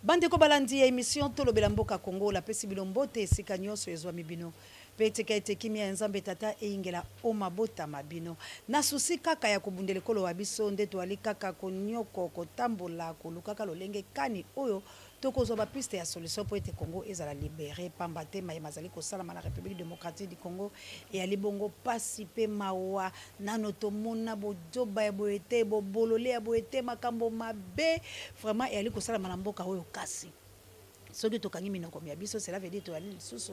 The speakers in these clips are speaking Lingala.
Bandeko balandi ya emission Tolobela Mboka Congo, lapesi bino mbote esika nionso ezwami bino. Pe tika ete kimia ya Nzambe Tata eyingela o mabota ma bino. Na souci kaka ya kobundela ekolo wa biso, nde toali kaka konioko, kotambola, kolukaka lolenge kani oyo tokozwa ba pistes ya solution mpo ete Congo ezala libere, pamba te maye mazali kosalama na Republique democratique du Congo eyali bongo pasi pe mawa. Nano tomona bozoba ya boye te, bobolole ya boye te, makambo mabe vraiment eyali kosalama na mboka oyo kasi soki tokangi minoko mya biso cela veut dire tozali lisusu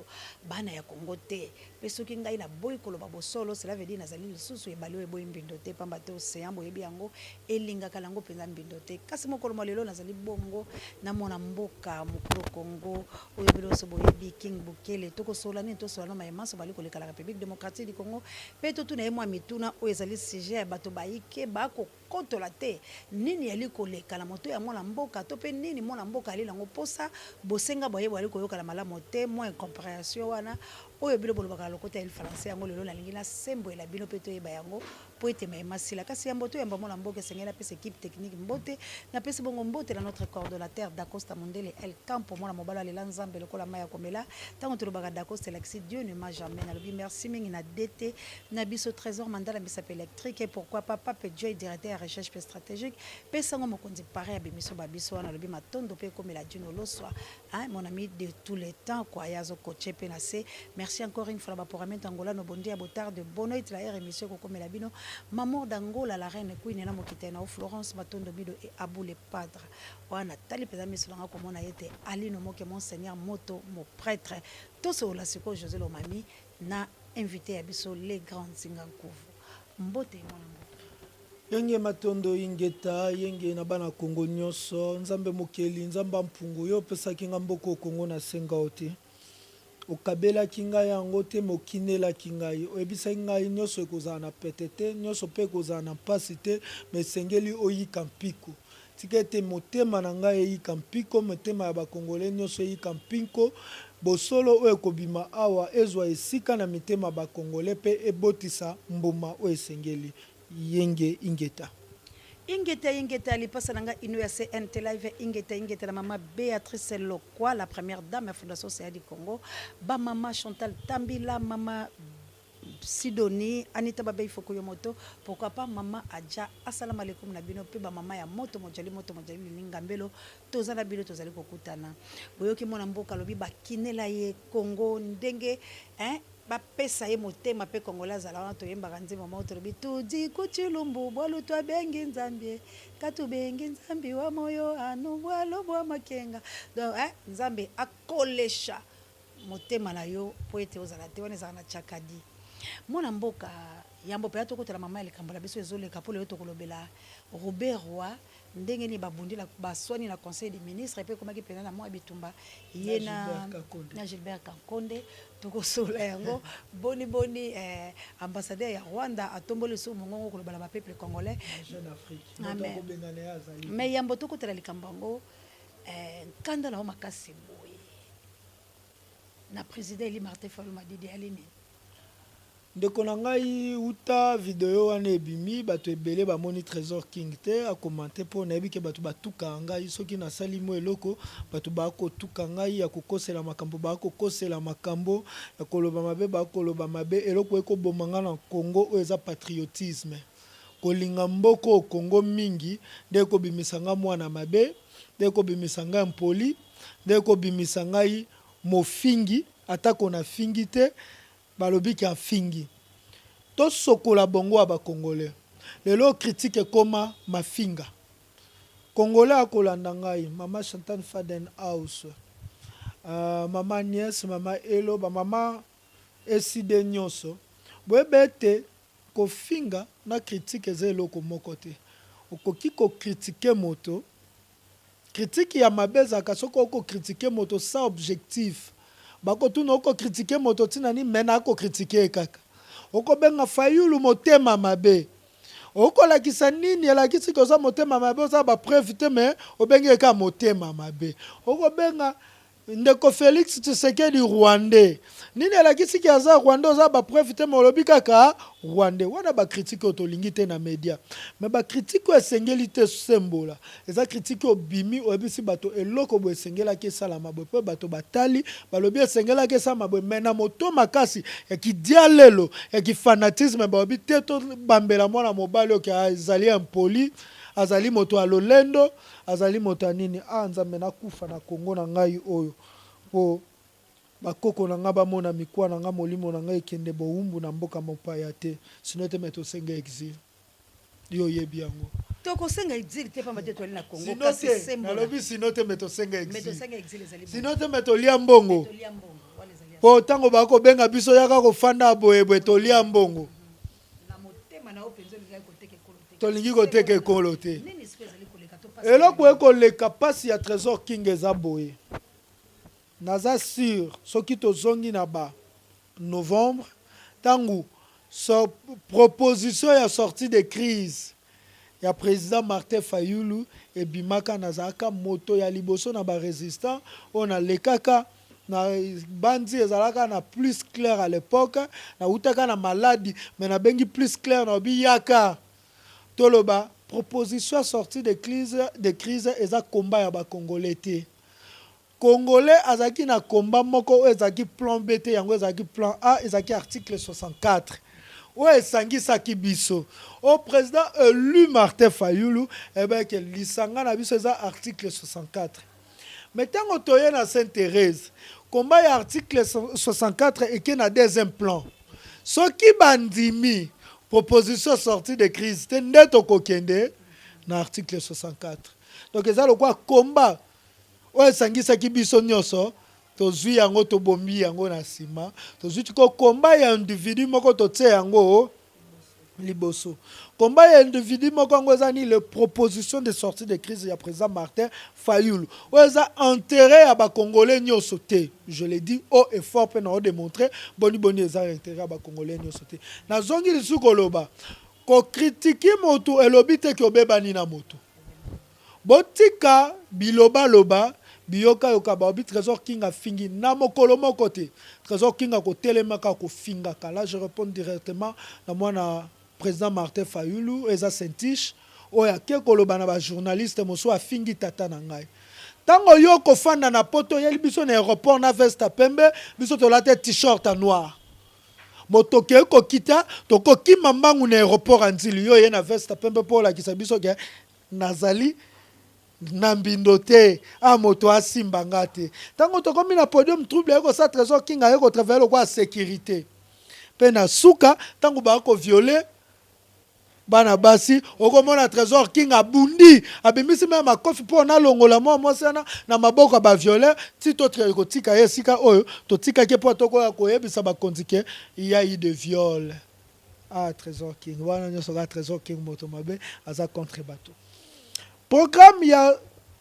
bana ya Congo te pe soki ngai naboyi koloba bosolo cela veut dire nazali lisusu ebale oyo eboyi mbindo te pamba te ocean boyebi yango elingaka na yango penza mbindo te kasi mokolo mwa lelo nazali bongo na mwana mboka mokolo Congo oyo bino nionso boyebi King Bukele tokosolola nini tosolola na maye manso mazali koleka na Republique democratique du Congo pe totuna ye mwa mituna oyo ezali sujet ya bato bayike bako kotola te nini eyali koleka na moto ya mwana mboka to pe nini mwana mboka ayali nango posa, bosenga bwa ye boyali koyokana malamu te, mwa incomprehension wana oyo bino bolobaka na lokota ya lifalanse yango lelo nalingi nasembwela bino pe toyeba yango po ete maye masila. Kasi yambo toyamba mwana mboka esengeli napesa equipe technique mbote, napesi bongo mbote na notre coordonateur Dacosta Mundele El Campo mwana mobali oyo alela Nzambe lokola mayi ya komela, tango tolobaka Dacosta elakisi Dieu ne ment jamais, nalobi merci mingi na DT na biso Tresor Mandala misapi electrique et pourquoi pas Pape Joy directeur ya recherche pe strategique pe sango mokonzi parrain ya b'emission ba biso wana alobi matondo pe ekomela Djino Loswa hein mon ami de tous les temps quoi ye azo coacher pe na se merci encore une fois na ba poramento angolano bom dia boa tarde boa noite la heure emission ekokomela bino Mamour d'Angola la reine Queen na mokitani na yo Florence Matondo Mido et Abou le Padre wana natali penza miso na nga komona ye te Alino Moke mon seigneur moto mo pretre tosolola sikoyo Jose Lomami Na invite ya biso le grand Nzinga Nkuvu. Mbote mwana mboka. Yenge matondo ingeta yenge na bana congo nioso nzambe mokeli nzambe a mpungu yo opesaki nga mboka oyo congo na senga yo te okabelaki ngai yango te mais okinelaki ngai oyebisaki ngai nioso ekozala na pete te nioso pe ekozala na mpasi te mais esengeli oyika mpiko Tika ete motema na ngai eyika mpiko, motema ya ba Congolais nioso eyika mpinko, bosolo oyo ekobima awa ezwa esika na mitema ya ba Congolais pe ebotisa mbuma oyo esengeli. Yenge ingeta. Ingeta ingeta lipasa na nga ino ya CNT live ingeta ingeta na mama Beatrice Lokwa la première dame ya fondation Océan du Congo ba mama Chantal Tambila mama Sidonie, Anita Babey Fokoyomoto, pourquoi pas maman Adja, Assalam alaikum na bino pe ba maman ya moto mojali moto mojali Lili Ngambelo, toza na bino tozali kokutana. Boyoki mwana mboka alobi bakinela ye Congo ndenge hein bapesa ye motema pe congolais azala wana toyembaka nzembo moko tolobi tudi ku tshilumbu bwalu twabengi nzambi katubengi nzambi wa moyo anu bwalo bwa makenga donc hein nzambe akolesha motema na yo mpo ete ozala te wana ezalaka na tshakadi mwana mboka yambo mpenza tokotela mama ya likambo na biso ezoleka mpo lelo tokolobela Ruberwa ndenge nini babundi na baswani na conseil des ministres mpe ekomaki mpenza na mwa bitumba ye na na Gilbert Kankonde tokosolola yango boni boni eh, ambassadeur ya Rwanda atomboli lisusu mongongo koloba na ba peuple congolais mais yambo tokotela likambo yango eh, nkanda na yo makasi boye Na president elu Martin Fayulu Madidi ali nini? Ndeko na ngai wuta video wana ebimi batu ebele bamoni Tresor King te a commente po nayebi ke batu batukaka ngai soki nasali mua eloko batu ba kotuka ngai ya kokosela makambo ba kokosela makambo ya koloba mabe ba koloba mabe eloko eko boma ngai na Congo oyo eza patriotisme kolinga mboka oyo Congo mingi nde eko bimisa ngai muana mabe nde eko bimisa ngai impoli Nde ekobimisa ngai mofingi, atako nafingi te, balobi ke afingi. Tosokola bongo ya ba congolais. Lelo oyo critique ekoma mafinga. Congolais akolanda ngai, mama Chantal Faden House, mama Agnès, mama Elo, ba mama Ecide nionso, boyeba ete kofinga na critique eza eloko moko te. Okoki ko critiquer moto Critique ya mabe ezalaka soki oko critiquer moto sans objectif. Bako tuna oko critiquer moto tina nini mais nako critiquer ye kaka. Oko benga Fayulu motema mabe. Oko lakisa nini elakisi ke oza motema mabe oza na ba preuve te mais obengi ye kaka motema mabe. Oko benga. Ndeko Felix Tshisekedi rwandais. Nini elakisi ke aza rwandais oza ba preuve te mais olobi kaka rwandais. Wana ba critique oyo tolingi te na media. Mais ba critique oyo esengeli te sembola. Eza critique oyo obimi oyebisi bato eloko boye esengelaki esalama boye pe bato batali balobi esengelaki esalama boye mais na moto makasi ya ki dialelo ya ki fanatisme balobi te tobambela mwana mobali oyo ke azali impoli azali moto ya lolendo Azali moto ya nini? Ah Nzambe nakufa na Congo na ngai oyo po ba koko na ngai bamona mikuwa na ngai molimo na ngai ekende bowumbu na mboka mopaya te sinon te mais tosenga exil yo oyebi yango. Tokosenga exil te pamba te toali na Congo Sinon kasi te sembola. nalobi sinon te mais tosenga Mais exil tosenga exil ezali bongo. sinon te mais tolia mbongo Mais tolia mbongo wana ezali ya po solo. tango ba kobenga biso yaka kofanda boye boye tolia mbongo. Na motema na yo penza olingaki koteka ekolo te. Tolingi koteka ekolo te. Nini sikoyo ezali koleka to pasi na Eloko bino? ekoleka pasi ya Tresor King eza boye, naza sur soki tozongi na ba novembre tangu proposition ya sortie de crise ya president Martin Fayulu ebimaka nazalaka moto ya liboso na ba resistants oyo nalekaka na banzi ezalaka na plus clair à l'epoque nawutaka na maladi mais nabengi plus clair nalobi yaka Toloba proposition ya sortie de crise de crise eza combat ya ba congolais te. Congolais azalaki na combat moko oyo ezalaki plan B te yango ezalaki plan A ezalaki article 64 oyo esangisaki biso. Oyo president elu Martin Fayulu ayebaki ke lisanga na biso eza article 64. Mais tango toye na Sainte Therese combat ya article 64 eke na deuxième plan. Soki ba ndimi proposition sortie de crise te nde tokokende na article 64. Donc eza lokola combat oyo esangisaki biso nionso tozui yango tobombi yango na sima tozui tiko combat ya individu moko totie yango liboso. Combat ya individu moko yango eza nini? Le proposition de sortie de crise ya president Martin Fayulu oyo eza interet ya ba congolais nioso te. Je le dis haut et fort pe nao demontrer boni boni eza interet ya ba congolais nioso te. Nazongi lisusu koloba ko critiquer mutu elobi te ke obebani na mutu. Botika biloba loba, biyoka yoka balobi Tresor King afingi na mokolo moko te. Tresor King ako telemaka ako fingaka. Là je reponds directement na mwana president Martin Fayulu oyo eza Saintich oyo ake koloba na ba journalistes mosusu afingi tata na ngai. Tango yo okofanda na poto oyeli biso na aeroport na veste ya pembe biso tolate t-shirt ya noir. Motoki eko kita toko kima mbangu na aeroport ya Ndjili yo oye na veste ya pembe po olakisa biso ke Nazali na mbindo te ah moto asimba nga te Tango tokomi na podium trouble eye kosala Tresor King aye ko travailler lokola securite Pe na suka tango ba ko violer bana basi okomona Tresor King abundi abimisi meme makofi po nalongola mwa mwasi wana na maboko ya ba violeur ti to kotika ye esika oyo totikaki ye po tokoya koyebisa bakonzi ke il ya eu de viol. Ah Tresor King wana nionso kaka Tresor King moto mabe aza contre bato. Programme ya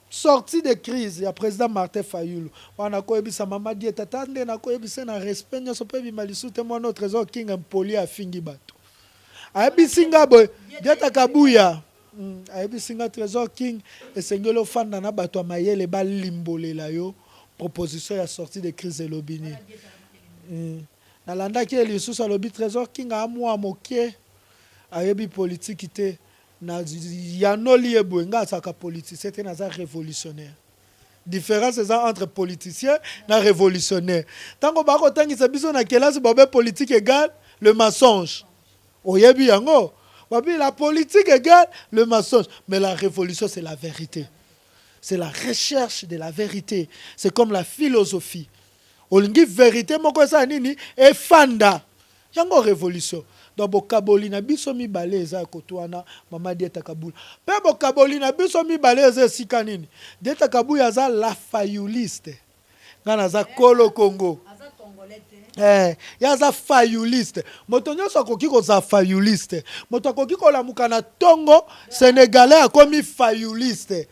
sortie de crise ya president Martin Fayulu wana nakoyebisa mama Dieta ata nde nakoyebisa ye na respect nionso mpo ebima lisusu te mwana oyo Tresor King impoli afingi bato. Ayebisi nga boye Dieta Kabuya ayebisi nga Tresor King esengeli ofanda na bato ya mayele balimbolela yo proposition ya sortie de crise elobi nini. Nalandaki ye lisusu alobi Tresor King a mua moke ayebi politique te na yanoli ye boye nga azalaka politicien te naza revolutionnaire difference eza entre politicien na revolutionnaire tango ba kotangisa biso na kelasi babe politique egale le mensonge oyebi yango babi la politique egale le mensonge mais la revolution c'est la verite c'est la recherche de la verite c'est comme la philosophie Olingi verite moko esala nini? Efanda. Yango revolution. Donc bokaboli na biso mibale eza ya kote wana mama Dieta Kabula. Pe bokaboli na biso mibale eza esika nini? Dieta Kabuya aza la fayuliste. Nga naza kolo Congo. Eh, ye aza fayuliste. Moto nyonso akoki kozala fayuliste. Moto akoki kolamuka na tongo Senegalais akomi fayuliste.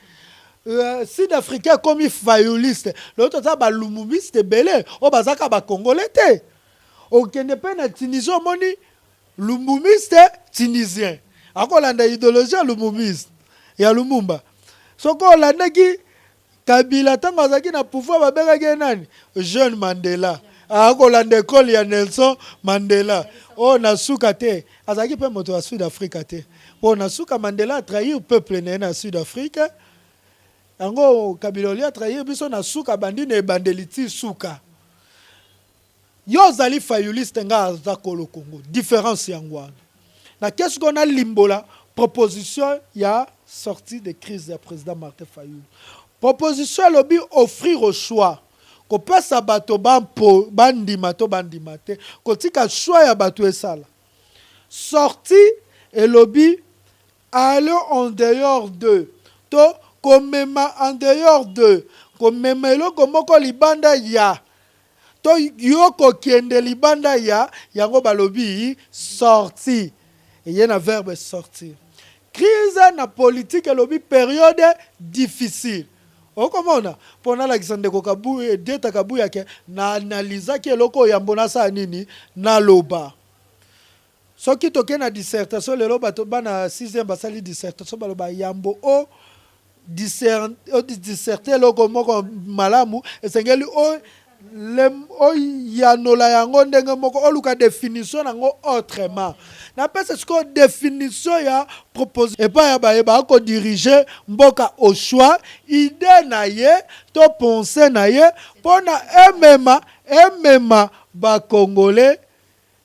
Sud africain akomi fayuliste lelo toza ba lumumiste ebele oyo baza kaka ba congolais te okende pe na tunisie omoni lumbumiste tunisien akolanda ideologie ya lumumiste ya lumumba soki olandaki. Kabila ntango azalaki na pouvoir babengaki ye nani? Jeune Mandela. Akolanda ekole ya Nelson Mandela. Oyo na suka te, azalaki mpe moto ya Sud Africa te. Mpo na suka Mandela atrahir peuple na ye na Sud Afrique. Yango Kabila olie atrahir biso na suka bandi na ebandeli ti suka. Yo ozali fayuliste nga aza kolo Congo difference yango wana. Na ke sikoyo na limbola proposition ya sortie de crise ya president Martin Fayulu. Proposition elobi offrir au choix, kopesa bato ba mpo ba ndima to ba ndima te, kotika choix ya bato esala. Sortie elobi aller en dehors de to komema en dehors de, komema eloko moko libanda ya To yo kokende libanda ya yango balobi sortie eye na verbe sortir. Crise na politique elobi periode difficile. Okomona? Po nalakisa ndeko Kabuya, Dieta Kabuya ke na analysaki eloko oyo yambo nasala nini? Naloba. Soki toke na dissertation lelo bato bana sixième basali dissertation baloba yambo o disserte eloko moko malamu esengeli oyanola yango ndenge moko oluka definition na yango autrement. Napesa sikoyo definition ya proposition epai ya baye bakodirige mboka au choix idee na ye to pensee na ye mpona emema emema ba congolais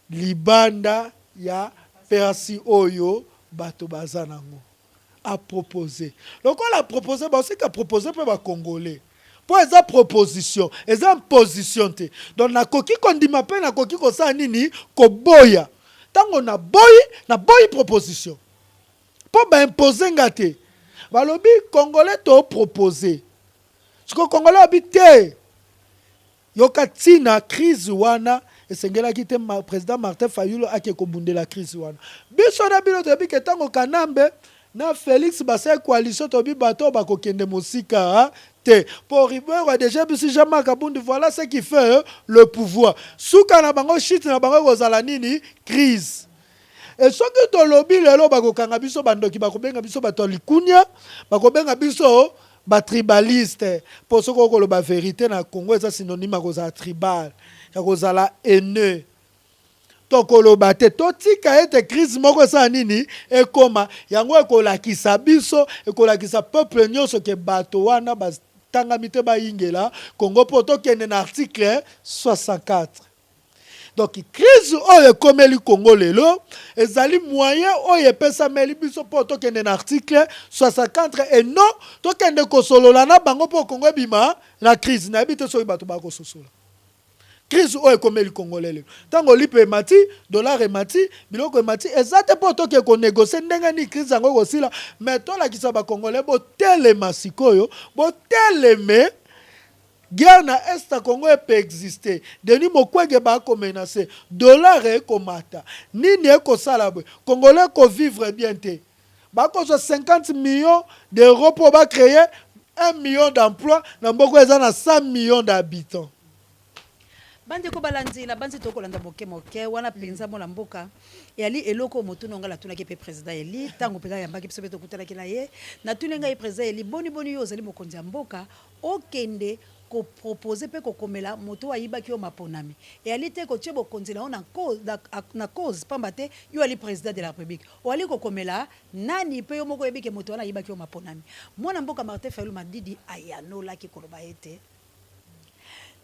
libanda ya persi oyo bato baza nango. A proposer. Lokola a proposer, basika proposer mpe ba congolais. Mpo eza proposition, eza imposition te. Donc nakoki kondima mpe nakoki kosala nini? Koboya. Tango naboyi, naboyi proposition. Mpo ba imposer nga te. Balobi congolais to proposer. Sikoyo congolais alobi te. Yoka tina crise wana esengelaki te president Martin Fayulu ake kobundela crise wana. Biso na bino toyebi ke tango Kanambe na Felix basali coalition toyebi bato oyo bakokende mosika te. Po Ruberwa dejà ayebisi Jean Marc Kabund voilà ce qui fait le pouvoir. Suka na bango chute na bango ekozala nini? Crise. Et soki tolobi lelo bakokanga biso ba ndoki, bakobenga biso bato ya likunia, bakobenga biso ba tribaliste po soki okoloba verite na Congo eza synonyme ya kozala tribal, ya kozala haineux. Tokoloba te, totika ete crise moko esala nini? Ekoma. Yango ekolakisa biso, ekolakisa peuple nionso ke bato wana batangami te bayingela Congo po tokende na article 64. Donc crise oyo ekomeli Congo lelo ezali moyen oyo epesameli biso mpo tokende na article 64 et non tokende kosolola na bango mpo Congo ebima na crise. Nayebi te soki bato bakososola crise oyo ekomeli Congolais lelo. Ntango lipa emati, dollar emati, biloko emati, eza te mpo toke konegocie ndenge nini crise yango ekosila, mais tolakisa ba Congolais botelema sikoyo, boteleme. Guerre na est ya Congo epe existe. Denis Mukwege ba ko menacer. Dollar eko mata. Nini eko sala boye. Congolais ko vivre bien te. Ba ko zwa 50 millions d'euros po ba creer 1 million d'emplois na mboka oyo eza na 100 millions d'habitants. Bandeko balandi, nabanzi tokolanda moke moke wana mpenza mwana mboka eyali eloko oyo motuna ngai natunaki mpe president Elie ntango mpenza ayambaki biso mpe tokutanaki na ye. Natuni ngai president Elie, boni boni yo ozali mokonzi ya mboka Okende ko proposer pe kokomela moto oyo ayibaki yo maponami. Eyali te kotie bokonzi na yo na na cause pamba te yo oyali president de la Republique. Oali kokomela nani pe yo moko oyebi ke moto wana ayibaki yo maponami. Mwana mboka Martin Fayulu Madidi ayanolaki koloba ete,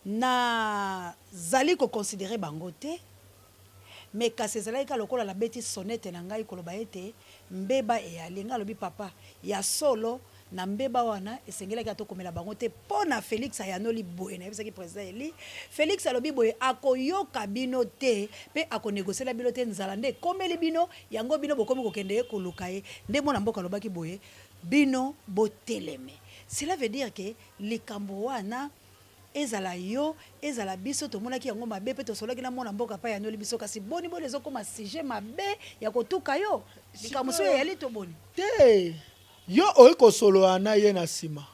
Na zali ko considerer bango te, mais kasi ezalaki kaka lokola nabeti sonnette na ngai koloba ete mbeba eyali. Ngai alobi, Papa, ya solo, na mbeba wana esengelaki ata okomela bango te mpo na Felix ayanoli boye, nayebisaki president elu, Felix alobi boye, akoyoka bino te mpe ako negocier na bino te, nzala nde ekomeli bino, yango bino bokomi kokende koluka ye. Nde mwana mboka alobaki boye, bino boteleme. Cela veut dire que likambo wana Ezala yo, ezala biso tomonaki yango mabe pe tosololaki na mwana mboka pe ayanoli biso kasi boni boni ezokoma sujet mabe ya kotuka yo? Likambo mosusu Sikoyo eyali to boni? te yo oyi kosolola na ye na sima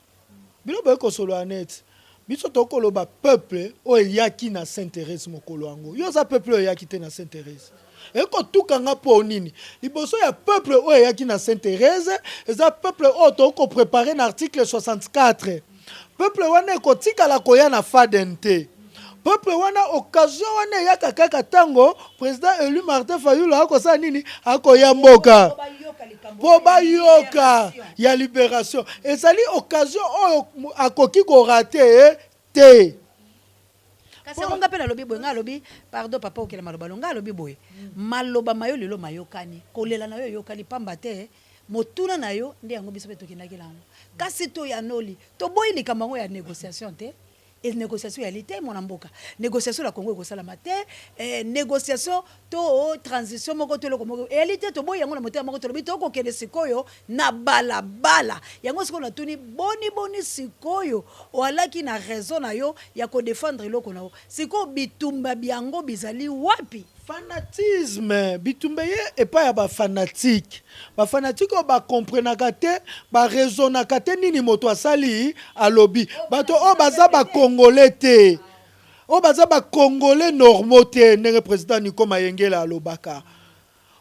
bino boyi kosolola neti biso tokoki koloba peuple oyo eyaki na saint Therese mokolo yango yo oza peuple oyo eyaki te na saint Therese eko kotuka nga po nini liboso ya peuple oyo eyaki na saint Therese eza peuple oyo tokoki ko prepare na article 64. Peuple wana ekotikala koya na Faden te. Peuple wana, occasion wana eyaka kaka ntango président élu Martin Fayulu akosala nini? Akoya mboka mpo bayoka ya libération. Ezali occasion oyo akoki korater te. Kasi yango nga mpe nalobi boye, nga alobi, pardon papa, okela maloba lo, nga alobi boye: maloba mayo lelo mayokani, kolela na yo eyokani, pamba te motuna na yo nde yango biso mpe tokendaki nango. Kasi toyanoli, toboyi likambo yango ya négociation te. E négociation yali te, mwana mboka. Négociation na Congo ekosalama te. Négociation to transition moko to eloko moko eyali te. Toboyi yango na motema moko. Tolobi tokokende sikoyo na balabala. Yango sikoyo natuni: boni boni sikoyo oalaki na raison na yo ya kodéfendre eloko na yo? Sikoyo bitumba biango bizali wapi? Fanatisme, bitumba ye epai ya bafanatiques. Bafanatiques oyo bakomprenaka te, baraisonnaka te nini moto asali, alobi. Bato oyo baza bacongolais te, oyo baza bacongolais normaux te, ndenge président Nico Mayengele alobaka.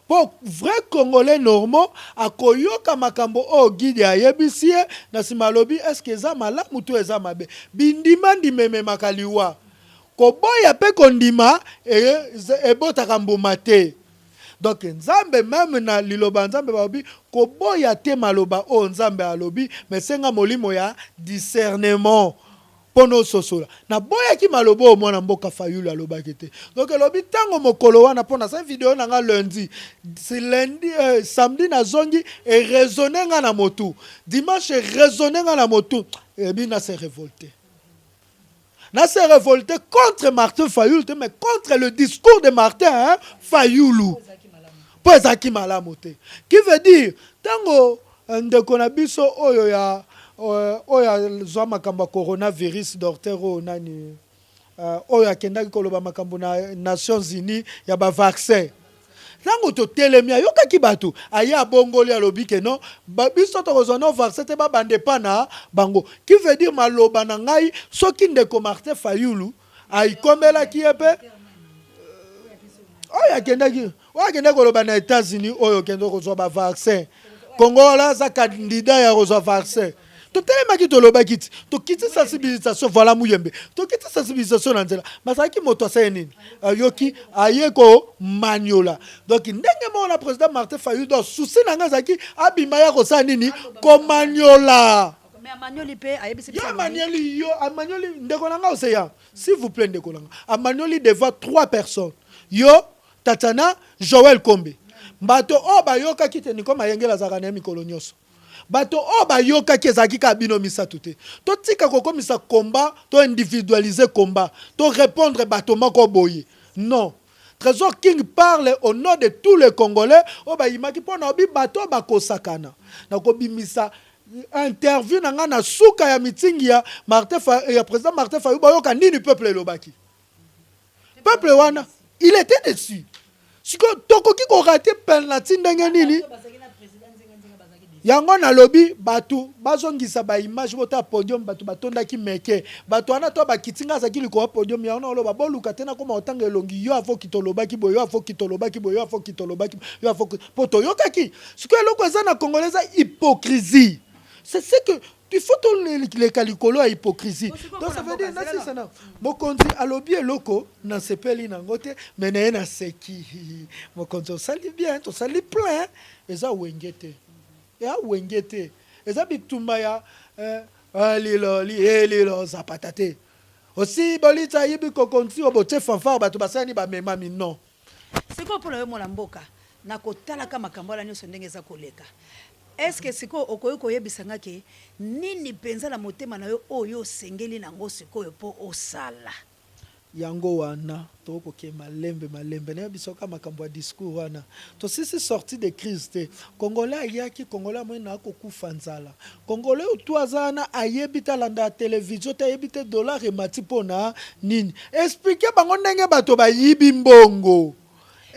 Mpo vrai Congolais normaux akoyoka makambo oyo guide ayebisi ye, na nsima alobi: est-ce eza malamu to eza mabe? Bindima ndima ememaka liwa. Koboya mpe kondima ebotaka mbuma te. Donc Nzambe, même na liloba Nzambe balobi: koboya te maloba oyo Nzambe alobi, mais senga molimo ya discernement mpo na ososola. Naboyaki maloba oyo mwana mboka Fayulu alobaki te. Donc elobi ntango mokolo wana, mpo nasali video na nga lundi, si lundi, samedi nazongi, eraisonner nga na motu, dimanche eraisonner nga na motu, ebi na se révolté, na se révolté contre Martin Fayulu te, mais contre le discours de Martin, hein, Fayulu, mpo ezalaki malamu te. Qui veut dire, ntango ndeko na biso oyo ya oyo azwa makambo ya coronavirus, docteur oyo nani, oyo akendaki koloba makambo na Nations Unies ya bavaccin, ntango totelemi, ayokaki bato, aye abongoli, alobi ke non, biso tokozwa no vaccin te, babanda epa na bango. Qui veut dire, maloba na ngai, soki ndeko Martin Fayulu aikomelaki ye mpe oyo akendaki koloba na États-Unis, oyo okende kozwa bavaccin, Kongola aza candidat ya kozwa vaccin, totelemaki, tolobaki ti tokiti sensibilisation. Voilà, Muyembe, tokiti sensibilisation na nzela, bazalaki moto asali nini, ayoki, aye komaniola. Donc ndenge moko na président Martin Fayulu. Donc souci na ngai ezalaki abima ya kosala nini? Komaniola. Yo amanioli, yo amanioli, ndeko na ngai Oseya, s'il vous plaît, ndeko na ngai, amanioli devant trois personnes: yo, Tatiana, Joel Kombe. Bato oyo bayokaki te, Niko Mayengele azalaka na ye mikolo nyonso. Bato oyo bayokaki ezalaki kaka bino misato te. Totika kokomisa combat, to individualiser combat, to répondre bato moko boye. Non, Trésor King parle au nom de tous les Congolais oyo bayimaki mpo na obi. Bato oyo bakosakana na kobimisa interview na ngai na suka ya mitingi ya Martin ya président Martin Fayulu, bayoka nini peuple elobaki. Peuple wana, il était dessus. Sikoyo tokoki korater penalty ndenge nini? Yango nalobi, bato bazongisa baimage, bota podium, bato batondaki meke, bato wana to bakiti, nga azalaki likolo ya podium. Yango naloba, boluka te nakoma kotanga elongi yo afoki tolobaki boye, yo afoki tolobaki boye, yo afoki tolobaki, yo afoki, mpo toyokaki. Sikoyo eloko eza na Congolais eza hypocrisie. C'est ce que il faut toleka likolo ya hypocrisie. Donc ça veut dire, nasisana, mokonzi alobi eloko, nasepeli nango te, me naye naseki: mokonzi osali bien, tosali plein. Eza wenge te, eya wenge te, eza bitumba ya lilo elilo zapata te. Osi bolita ayibi kokonzi oyo botie fanfare, bato basalani, bamemami. Non. Sikoyo mpona yo, mwana mboka, na kotalaka makambo wana nyonso ndenge eza koleka, est-ce sikoyo okoki koyebisa nga ke nini mpenza na motema na yo oyo osengeli nango sikoyo mpo osala? Yango wana tokoke malembe malembe. Nayebi soka makambo ya discours wana, tosisi sortie de crise te. Congolais ayaki, Congolais amoi na akokufa nzala. Congolais otu aza wana, ayebi te, alanda ya televizio te, ayebi te dollar emati mpo na nini. Expliquer bango ndenge bato bayibi mbongo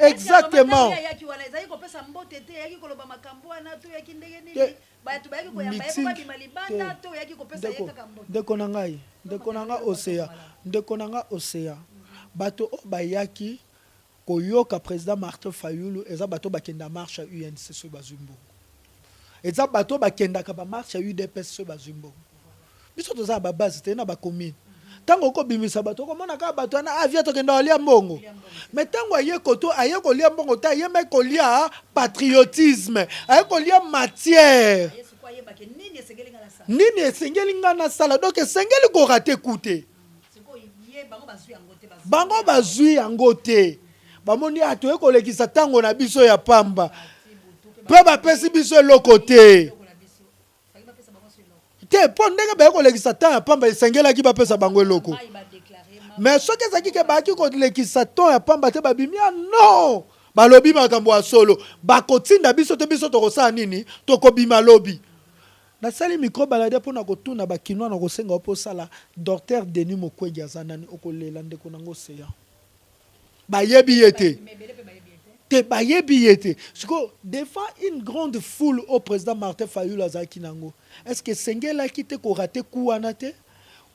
exactement. Ayaki wana, ezalaki kopesa mbote te, eyaki koloba makambo wana to eyaki ndenge nini? Bato bayaki koyamba ye po babima libanda to oyaki kopesa ye kaka mbote? Ndeko na ngai, ndeko na ngai Oseya, ndeko na ngai Oseya, bato oyo bayaki koyoka président Martin Fayulu eza bato bakenda marche ya UNC soki bazwi mbongo, eza bato oyo bakendaka bamarche ya UDPS soki bazwi mbongo. Biso toza na babase te na bacommune. Ntango okobimisa bato, okomona kaka bato wana avia tokenda kolia mbongo. Mais ntango aye koto, aye kolia mbongo te, aye mai kolia patriotisme, aye kolia matière. Nini esengeli nga nasala? Donc esengeli korater coup te. Bango bazwi yango te, bamoni a toye kolekisa ntango na biso ya pamba mpe bapesi biso eloko te te, mpo ndenge baye kolekisa temps ya pamba, esengelaki bapesa bango eloko. Mais soki ezalaki ke bayaki kolekisa temps ya pamba te, babimi ya non, balobi makambo ya solo, bakotinda biso te, biso tokosala nini? Tokobima lobi. Nasali micro baladeur mpona kotuna bakinois na kosenga mpo osala Docteur Denis Mukwege aza nani. Okolela, ndeko nango Oseya, bayebi ye te te, bayebi ye te. Sikoyo, devant une grande foule au président Martin Fayulu azalaki nango, est ce que esengelaki te korater coup wana te,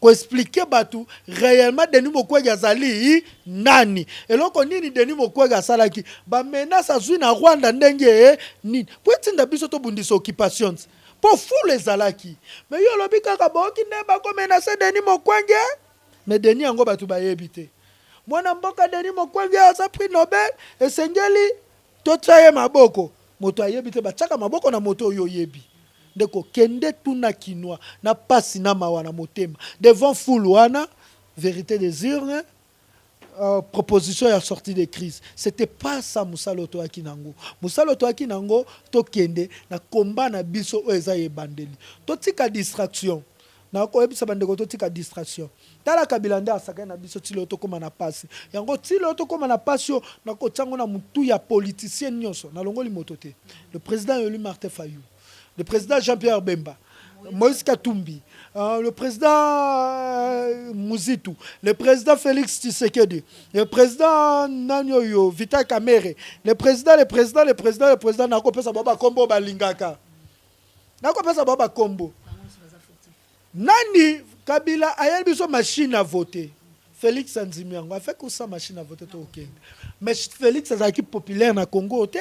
koexpliquer bato réellement Denis Mukwege azali nani, eloko nini Denis Mukwege asalaki, bamenace azwi na Rwanda ndenge nini, po etinda biso tobundisa occupation, mpo foule ezalaki? Mais yo olobi kaka boyoki nde bakomenacer Denis Mukwege, mais Denis yango bato bayebi te. Mwana mboka Denis Mukwege aza prix Nobel, esengeli totia ye maboko. Moto ayebi te, batiaka maboko na moto oyo oyebi. Ndeko, kende tuna Kinois na pasi na mawa na motema, devant foule wana, vérité des urnes, proposition ya sortie de crise, c'était pas ça. Mosala oyo toyaki nango, mosala oyo toyaki nango, tokende na komba na biso oyo eza ebandeli. Totika distraction. Nakoyebisa bandeko, totika distraction. Tala, Kabila nde asakani na biso ti lelo tokóma na pasi yango, ti lelo tokóma na pasi oyo. Nakotia yango na motu ya politicien nyonso, nalongoli moto te: le président élu Martin Fayulu, le président Jean-Pierre Bemba, Moïse Katumbi, le président Muzitu, le président Félix Tshisekedi, le président nani oyo, Vital Kamerhe, le président, le président, le président, le président. Nakopesa bango bakombo balingaka, nakopesa bango bakombo nani. Kabila ayeli biso machine à voter, Félix andimi yango, afait kosa machine à voter, tokokende. Mais Félix azalaki populaire na Congo te,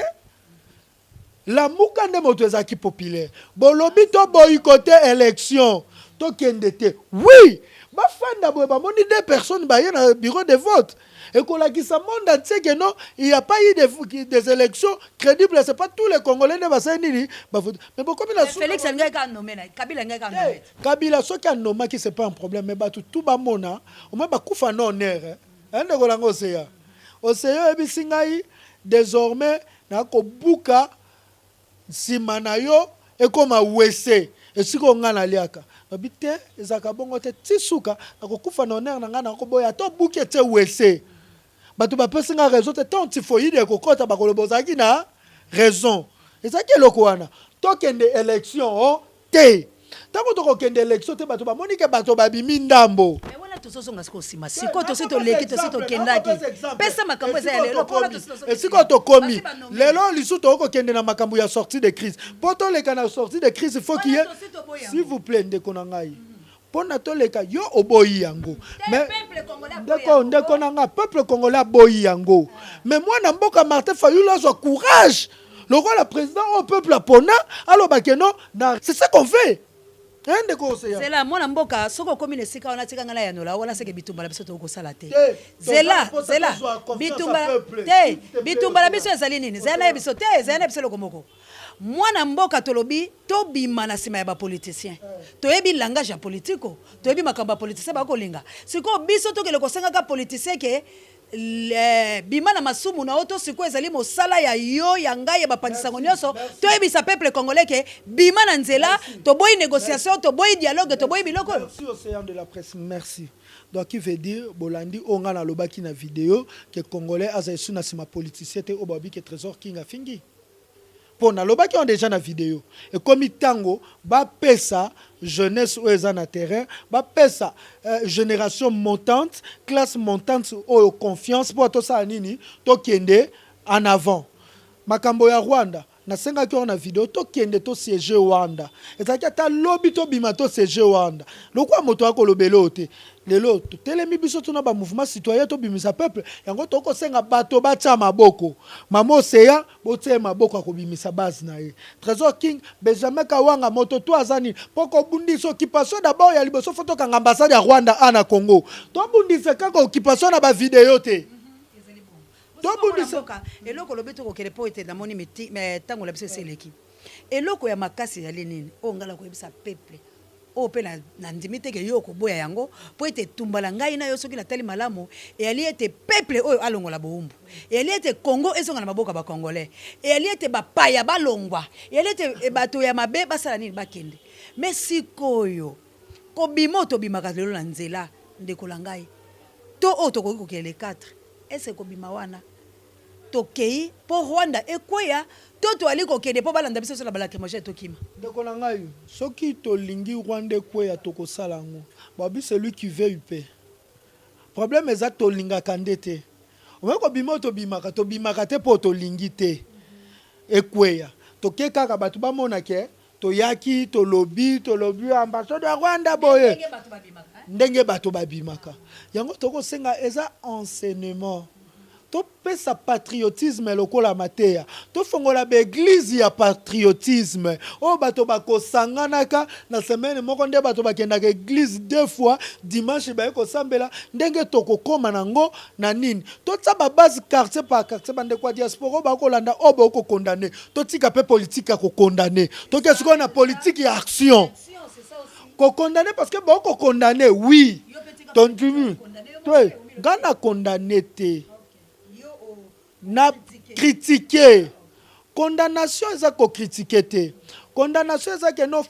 Lamuka nde moto ezalaki populaire. Bolobi to boycotter élection, tokende te. Oui, bafanda boye, bamoni deux personnes baye na bureau de vote, ekolakisa monde entier que non, il y a pas eu des élections crédibles, c'est pas tous les Congolais nde basali nini, bavote. Mais bokomi na Félix alingaki anommer na Kabila alingaki anommer. Kabila soki anomaki, c'est pas un problème, mais bato tu bamona au moins bakufa na honneur. Ndeko nango Oseya, Oseya oyebisi ngai désormais nakobuka nsima na yo ekóma wese esika oyo ngai naliaka. Babi te, ezalaka bongo te. Ti suka nakokufa na honneur na ngai, nakoboya ata obuki etie wese. Bato bapesi ngai raison te. Tant typhoïde ekokɔta, bakoloba ozalaki na raison. Ezalaki eloko wana, tokende élection te. Ntango tokokende élection te, bato bamoni ke bato babimi ndambo. Wana tozozonga sikoyo nsima. Sikoyo tosi toleki, tosi tokendaki. Pesa makambo eza ya lelo. Esika tokomi lelo, lisusu tokokende na makambo ya sortie de crise. Mpo toleka na sortie de crise, faut qu'il y ait, s'il vous plaît, ndeko na ngai, mpo na toleka, yo oboyi yango, mais ndeko, ndeko na nga, peuple congolais aboyi yango. Mais mwana mboka Martin Fayulu azwa courage lokola président oyo peuple apona, alobake non na, c'est ce qu'on fait. Ndeko Oseya. Zela, mwana mboka, soki okomi na esika wana, tika ngai na yanola wana. Seke bitumba na biso tokosala te. Zela, zela, bitumba te. Bitumba na biso ezali nini? Zela na ye biso te, zela na biso eloko moko. Mwana mboka, tolobi tobima na nsima ya bapoliticien. Toyebi langage ya politiko, toyebi makambo ya politicien bakolinga. Sikoyo biso tokende kosengaka politicien ke bima na masumu na yo to sikoyo ezali mosala ya yo, ya ngai, ya bapanzisango nyonso, toyebisa peuple congolais ke bima na nzela, toboyi négociation, toboyi dialogue, toboyi biloko oyo. Merci, Océan de la presse, merci. Donc qui veut dire, bolandi oyo ngai nalobaki na video ke Congolais aza esu na nsima politicien te, oyo babi ke Trésor King afingi, mpo nalobaki yango déjà na video. Ekomi ntango bapesa jeunesse oyo eza na terrain, bapesa génération montante, classe montante oyo confiance, mpo tosala nini? Tokende en avant. Makambo ya Rwanda, nasengaki yango na video, tokende tosiéger Rwanda. Ezalaki ata lobi, tobima tosiéger Rwanda. Lokola moto akolobela oyo te, Lelo totelemi biso tuna ba mouvement citoyen tobimisa peuple yango tokosenga bato batia maboko. Mama Ocean botia ye maboko akobimisa base na ye. Tresor King, Benjamin Kawanga moto to aza nini po kobundisa occupation d'abord ya liboso faut tokanga ambassade ya Rwanda a na Congo. Tobundisa kaka occupation na ba video te. Tobundisa eloko olobi tokokende po ete namoni miti tango na biso esi eleki. Eloko ya makasi ezali nini oyo ngai nakoyebisa peuple oyo mpe nandimi te ke yo okoboya yango, mpo ete etumba na ngai na yo, soki natali malamu, eyali ete peuple oyo alongola bowumbu, eyali ete Congo ezonga na maboko ya ba Congolais, eyali ete bapaya balongwa, eyali ete bato ya mabe basala nini? Bakende. Mais sikoyo, kobima oyo tobimaka lelo na nzela, ndeko na ngai, to oyo tokoki kokende le 4, est-ce que kobima wana Tokeyi po Rwanda ekweya to toali kokende po balanda biso na ba lacrymogène tokima? Ndeko na ngai, soki tolingi Rwanda ekweya tokosala yango. Balobi celui qui veut il peut. Problème eza tolingaka nde te. Omoni kobima oyo tobimaka, tobimaka te po tolingi te ekweya. Toke kaka batu bamona ke toyaki, tolobi, tolobi ambassade ya Rwanda boye. Ndenge bato babimaka. Yango tokosenga eza enseignement. Topesa patriotisme lokola mateya. Tofongola ba eglises ya patriotisme oyo bato bakosanganaka na semaine moko nde bato bakendaka eglise deux fois, dimanche baye kosambela, ndenge tokokoma na ngo na nini? Totia ba base quartier par quartier, bandeko ya diaspora oyo bakolanda oyo boko condamner, totika pe politique ya ko condamner, toke sikoyo na politique ya action. Ko condamner parce que boko condamner oui, tondimi te, nga na condamner te, na critiquer. Condamnation eza ko critiquer te. Condamnation eza ke no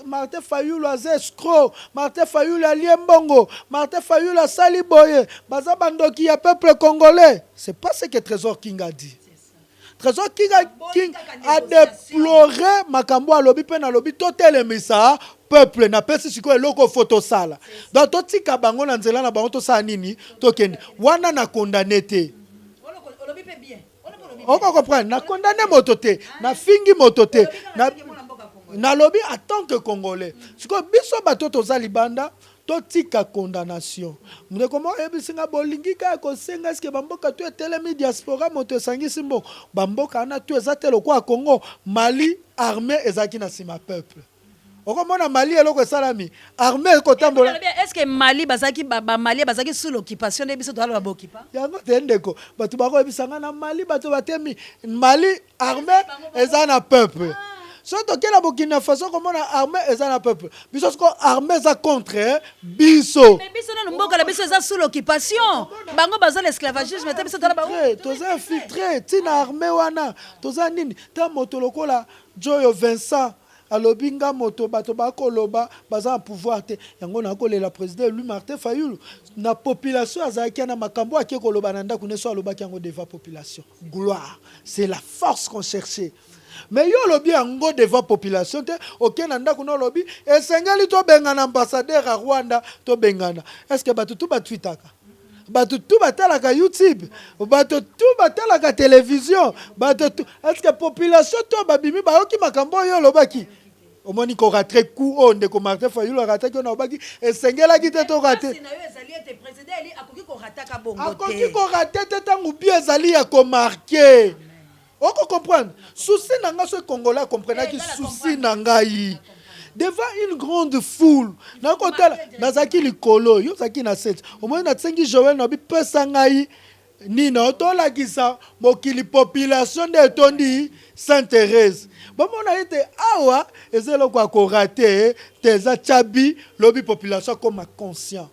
Martin Fayulu aza escroc, Martin Fayulu alie mbongo, Martin Fayulu asali boye, baza ba ndoki ya peuple congolais. C'est pas ce que Tresor King a dit. Tresor King a, King a deplore makambo alobi pe nalobi totelemisa peuple napesi sikoyo eloko fo tosala. Donc totika bango na nzela na bango tosala nini? Tokende. Wana na condamne te. Oko comprendre na condamne moto te, na fingi moto te, na nalobi en tant que congolais. Sikoyo biso bato toza libanda totika condamnation. Ndeko moko ayebisi nga bolingi kaka kosenga eske ba mboka tout etelemi diaspora moto esangisi mbongo. Ba mboka wana tout eza te lokola Congo, Mali armee ezalaki na sima peuple. Okomona Mali eloko esalami armee ekotambola. Est ce que Mali bazalaki ba, ba Malien bazalaki sous l'occupation nde biso toza ba occupants? Yango te ndeko, bato bakoyebisa nga na Mali bato batemi Mali armee eza na peuple. Soki toke na Burkina Faso okomona armee eza na peuple. Biso sikoyo armee eza contre biso. Mais biso nanu mboka na biso eza sous l'occupation. Bango baza na esclavagisme te biso toza ba toza infiltre ti na armee wana toza nini ta moto lokola Joyo Vincent alobi nga moto bato bakoloba baza na pouvoir te yango nakolela président élu Martin Fayulu na population azalaki na makambo ake koloba na ndako neso alobaki yango devant population. Gloire, c'est la force qu'on cherchait. Mais yo olobi yango devant population te, oke na ndako na olobi esengeli tobengana ambassadeur ya Rwanda, tobengana. Est-ce que bato tout batwitaka? Bato tout batalaka YouTube, bato tout batalaka télévision, bato tout. Est-ce que population to babimi bayoki makambo oyo olobaki? Omoni ko rater coup oyo ndeko Martin Fayulu arataki oyo nalobaki esengelaki te to rater. Akoki ko rater te ntango bi ezali ya ko marquer. Oko comprendre? Souci na nga soki congolais a comprenaki souci na ngai devant une grande foule nakotala nazalaki likolo yo ozalaki na sete omoni nasengi Joël na bipesa ngai nini tolakisa mokili population nde etondi Sainte Thérèse bomona ete awa eza eloko ya korater te eza tyabi lobi population akoma conscient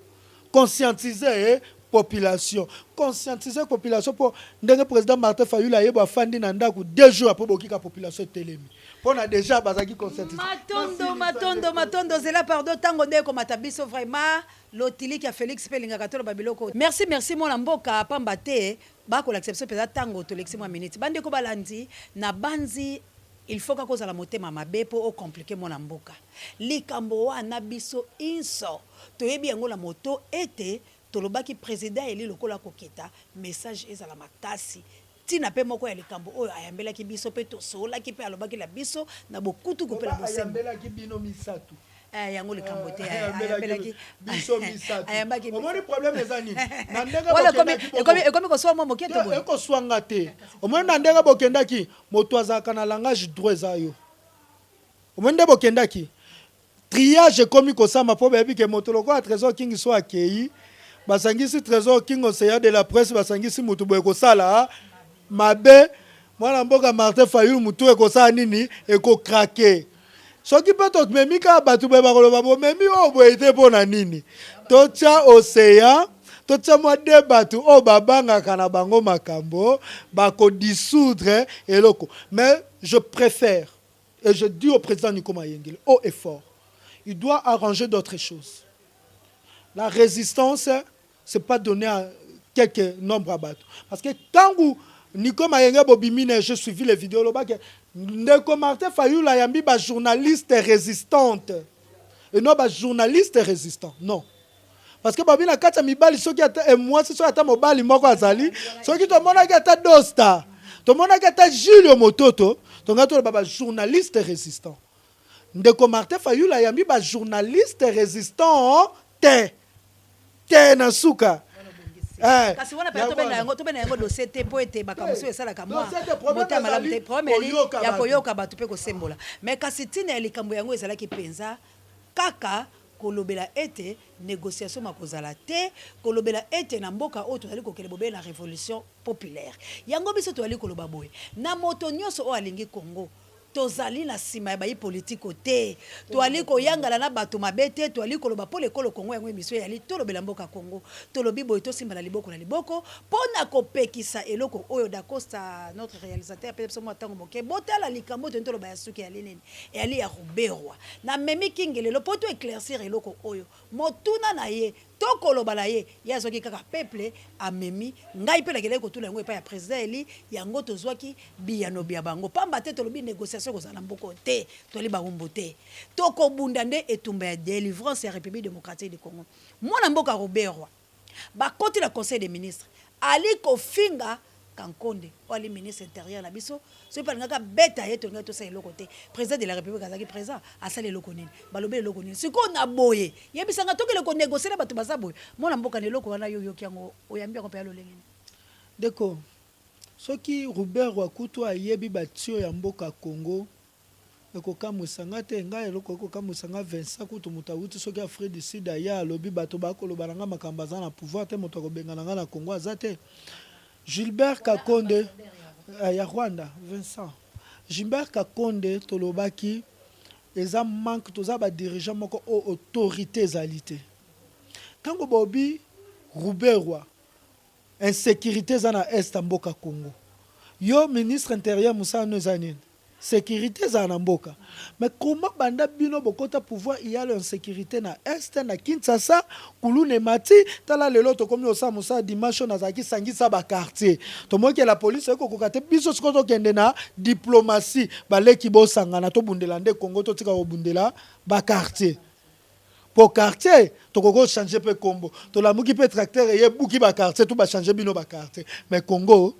conscientiser population conscientiser population mpo ndenge président Martin Fayulu ayeba afandi na ndako 2 jours après bokika population etelemi mpona déjà bazalaki conscientiser. Matondo, matondo, matondo, zela pardon, ntango nde ekomata biso vraiment lotiliki ya Félix mpe elingaka toloba biloko. Merci, merci mwana mboka, pamba te bakolakisa biso mpenza ntango tolekisi mwa minute. Bandeko balandi na banzi, il faut kaka ozala motema mabe mpo ocompliquer mwana mboka. Likambo wana biso inso toyebi yango na moto ete tolobaki président eli lokola kokita message ezala makasi ntina mpe moko ya likambo oyo ayambelaki biso mpe tosololaki mpe alobaki na biso na bokutuku mpe na bosembo. Ayambelaki bino misato. Eh, yango likambo te. Ayambelaki biso misato. Omoni problème eza nini? Na ndenge ekomi koswa mwa moke to boye? Ekoswa nga te. Omoni na ndenge bokendaki, moto azalaka na langage droit eza yo. Omoni nde bokendaki, triage ekomi kosama mpo bayebi ke moto lokola Trésor King so akei, basangisi Trésor King océan de la presse, basangisi moto boye kosala mabe. Mwana mboka Martin Fayulu mutu ekosala nini? Eko craquer. Soki pe tomemi kaka batu boye bakoloba bomemi oyo boye te mpo na nini? Totia ocean, totia mwa de batu oyo babangaka na bango makambo, bako dissoudre eloko. Mais je prefère et je dis au president Nico Mayengele haut et fort, il doit arranger d'autres choses. La resistance c'est pas donner à quelques nombre ya bato parce que tangu Nico Mayenge bobimi na je suivi les videos loba ke ndeko Martin Fayulu ayambi ba journaliste résistante et non ba journaliste résistant non parce que babi na kati ya mibali soki ata eh, mwasi soki ata mobali moko azali soki tomonaki ata Dosta tomonaki ata Julio Mototo tonga toloba ba journaliste résistant ndeko Martin Fayulu ayambi ba journaliste résistant te te na suka. Eh, kasi wana mpe tobenda yango tobenda yango dossier te mpo ete makambo mosusu esalaka mwa motema malamu te problème eli ya koyoka bato mpe kosembola mais kasi ntina ya likambo yango ezalaki mpenza kaka kolobela ete négociation makozala te kolobela ete na mboka oyo tozali kokende bobele na révolution populaire yango biso tozali koloba boye na moto nyonso oyo alingi Congo. Tozali na sima ya bayi politiko te. Toali koyangana na bato mabe te. Toali koloba mpo na ekolo Congo. Yango emission eyali Tolobela mboka Congo. Tolobi boye tosimbana liboko na liboko mpo na kopekisa eloko oyo. Dacosta notre realisateur apesa biso mua tango moke. Botala likambo oyo tolingi toloba ya suka eyali nini? Eyali ya Ruberwa. Namemi King lelo mpo to eclaircir eloko oyo. Motuna na ye To koloba na ye, ye azwaki kaka peuple amemi, ngai pe nakendaki kotuna yango epai ya president elu, yango tozwaki biyano bia bango. Pamba te tolobi negociation ekozala na mboka oyo te, tozali bawumbu te. Tokobunda nde etumba ya delivrance ya Republique democratique du Congo. Mwana mboka Ruberwa, bakoti na conseil des ministres, ali kofinga Kankonde oyo ali ministre interieur na biso, soki pe alingaki abeta ye tolingaki tosala eloko te. President de la republique azalaki present, asali eloko nini? Balobeli eloko nini? Sikoyo na boye, yebisa nga tokende ko negocier na batu baza boye? Mwana mboka na eloko wana yo oyoki yango, oyambi yango penza lolenge nini? Ndeko, soki Ruberwa kutu ayebi ba tuyaux ya mboka Congo, Ekokamwisa nga te, nga eloko ekokamwisa nga Vincent kutu mutu awuti soki Afrique du Sud aya alobi batu bakoloba na nga makambo aza na pouvoir te mutu akobengana nga na Congo aza te Gilbert Kakonde ya Rwanda Vincent Gilbert Kakonde tolobaki eza manque toza ba dirigeants moko oyo autorite ezali te tango bobi Ruberwa Insecurite eza na est ya mboka Congo. Yo ministre interieur musala no eza nini? Securite ezala na mboka. Mais comment banda bino bokota pouvoir il ya l'insecurite na est na Kinshasa, kuluna emati, tala lelo tokomi kosala musala dimanche oyo nazalaki sangisa ba quartier. Tomoni ke la police eko koka te biso sikoyo tokende na diplomatie baleki bosangana tobundela nde Congo totika kobundela ba quartier. Po quartier tokoki ko changer pe kombo tolamuki pe tracteur eye ebuki ba quartier tout ba changer bino ba quartier mais Congo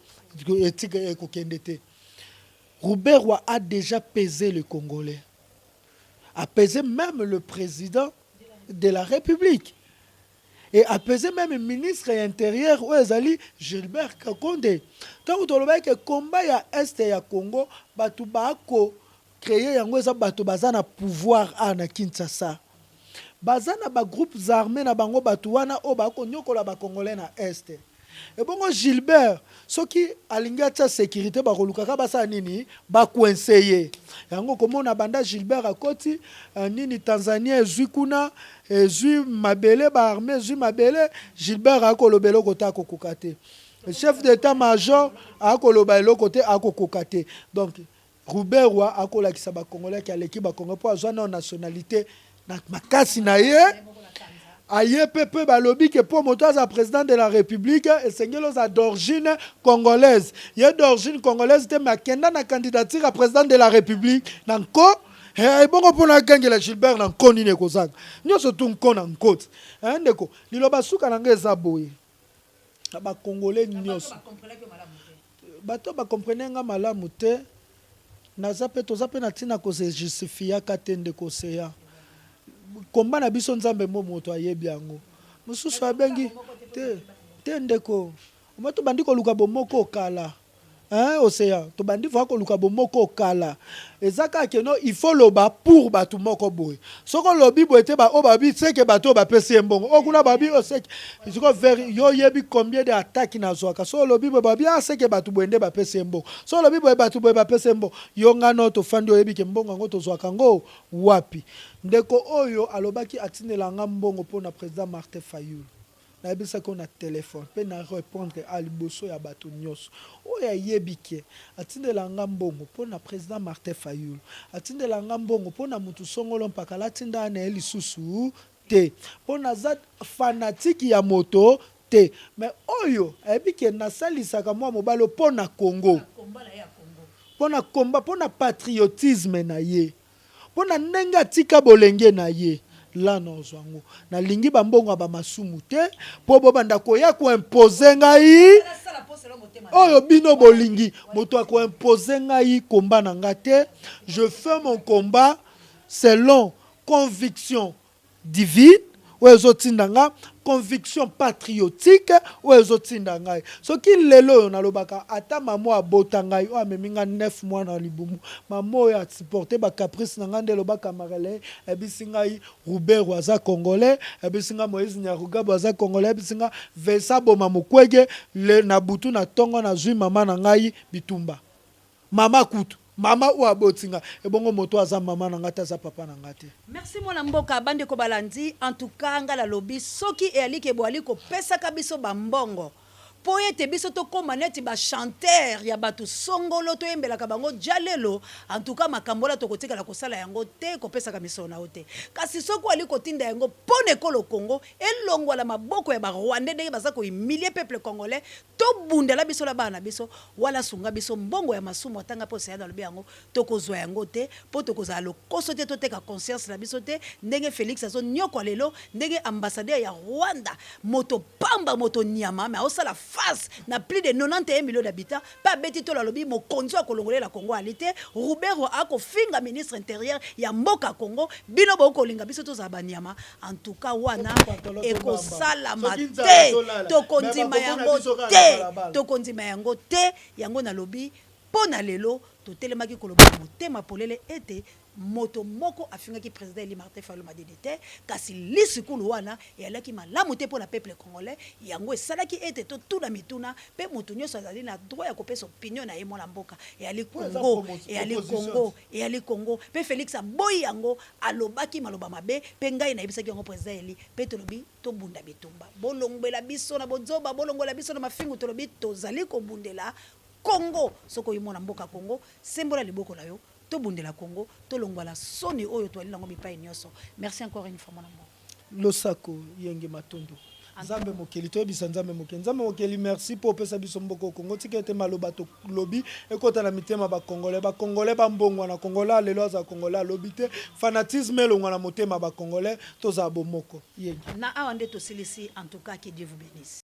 etika ekokende te Ruberwa a dejà pese le congolais a pese meme le president de la republique et a pese meme ministre ya interieur oyo ezali Gilbert Kakonde tango tolobaki ke combat ya est ya Congo batu bako Cree yango eza bato baza na pouvoir awa na Kinshasa baza na ba groupes armes na bango bato wana oyo ba koniokola ba congolais na est ebongo Gilbert soki alingi atia securite bakoluka kaka basala nini ba coince ye yango okomona banda Gilbert akoti nini Tanzania ezui kuna ezui mabele ba armes ezui mabele Gilbert akoloba eloko te akokoka te chef d'etat major akoloba eloko te akokoka te donc Ruberwa akolakisa ba congolais ke aleki ba congolais po azwa nao nationalite na makasi na ye aye pe pe balobi ke po moto aza president de la republique esengeli oza d'origine congolaise ye d'origine congolaise te mais akenda na candidature ya president de la republique na nko eh, ebongo pona akangela Gilbert na nko nini ekozanga nyonso tu nko na nko eh, ndeko liloba suka na ngai eza boye na ba congolais nioso bato ba comprene nga malamu te naza pe toza pe na tina ko se justifiaka te ndeko ocean Komba na biso, Nzambe mo moto ayebi yango. Mosusu abengi te te, ndeko oma, tobandi koluka bomoko okala, hein, océan. Tobandi voa koluka bomoko okala. Eza kaka que non, il faut loba pour bato moko boye. Soki olobi boye te, oyo babi seke bato oyo bapesi ye mbongo, oyo kuna babi oyo seke siko veri. Yo oyebi combien de attaque nazwaka? So olobi boye, babi ah, seke bato boye nde bapesi ye mbongo. So olobi boye, bato boye bapesi ye mbongo. Yo ngano tofandi, oyebi ke mbongo yango tozwaka yango wapi? Ndeko oyo alobaki atindela nga mbongo mpo na président Martin Fayulu, nayebisaki oyo na telefone mpe na répondre a liboso ya bato nyonso. Oyo ayebi ke atindela nga mbongo mpo na président Martin Fayulu, atindela nga mbongo mpo na mutu songolo mpakala, atinda na ye lisusu te, mpo naza fanatique ya moto te. Mais oyo ayebi ke nasalisaka mwa mobali mpo na Congo, mpo na komba, mpo na patriotisme na ye, mpo na ndenge atika bolenge na ye la, nazwa yango. Nalingi bambongo ya bamasumu te, mpo bobanda koya koimposer ngai oyo bino bolingi. Moto akoimposer ngai komba na nga te. Je fais mon combat selon conviction divine oyo ezotinda nga, conviction patriotique oyo ezotinda ngai. Soki lelo oyo nalobaka, ata mama oyo abota ngai, oyo amemi ngai 9 mois na libumu, mama oyo asupporte bacaprice na ngai, nde elobaka marele, ayebisi ngai Ruberwa aza Congolais, ayebisi ngai Moïse Nyarugabo aza Congolais, ayebisi ngai Vincent Boma Mukwege le na butu na ntongo, nazwi mama na ngai bitumba. Mama kutu, mama oyo aboti nga, ebongo moto aza mama na nga te, aza papa na nga te. Merci, mwana mboka. Bandeko balandi, en tout cas nga nalobi, soki eyali ke boali kopesaka biso bambongo mpo ete biso tokóma neti bachanteur ya bato songolo, toyembelaka bango ja lelo, en tout cas makambo wana tokotikala kosala yango te, kopesaka misolo na yo te. Kasi soki oali kotinda yango mpo na ekolo Congo elongwa na maboko ya Barwandais, ndenge baza kohumilie peuple congolais, tobundela biso na bana na biso, wala sunga biso. Mbongo ya masumu, atanga mpo seya nalobi yango, tokozwa yango te, mpo tokozala lokoso te, toteka conscience na biso te. Ndenge Félix azonyokwa lelo, ndenge ambassadeur ya Rwanda, moto pamba, moto nyama, me aosala face na plus de 91 millions d'habitants, mpe abeti tolo, alobi mokonzi oyo akolongolela Congo ali te. Ruberwa akofinga ministre intérieur ya mboka Congo. Bino bokolinga biso tozala banyama? En tout cas wana ekosalama te, tokondima yango te, tokondima yango te. Yango nalobi, mpo na lelo totelemaki koloba na motema polele ete moto moko afingaki président élu Martin Fayulu Madidi te, kasi lisikulu wana eyalaki malamu te mpo na peuple congolais. Yango esalaki ete totuna mituna, mpe moto nyonso azali na droit ya kopesa opinion na ye. Mwana mboka, eyali Congo, eyali Congo, eyali Congo. Mpe Félix aboyi yango, alobaki maloba mabe, mpe ngai nayebisaki yango président élu, mpe tolobi tobunda bitumba. Bolongwela biso na bozoba, bolongwela biso na mafingu. Tolobi tozali kobundela Congo. Soki oyi mwana mboka Congo, sembola liboko na yo, tobundela Congo, tolongwala soni oyo toali nango bipai nyonso. Merci encore une fois, mwana mboka. Losako, yenge, matondo. Nzambe mokeli, toyebisa Nzambe mokeli, Nzambe mokeli, merci mpo opesa biso mboka Kongo. Tika ete maloba tolobi ekɔta na mitema Bacongolais, Bacongolais bambongwa na Congolais lelo aza Congolais alobi te, fanatisme elongwa na motema Bacongolais, tozala bomoko. Yenge. Na awa nde tosilisi. En tout cas, que Dieu vous bénisse.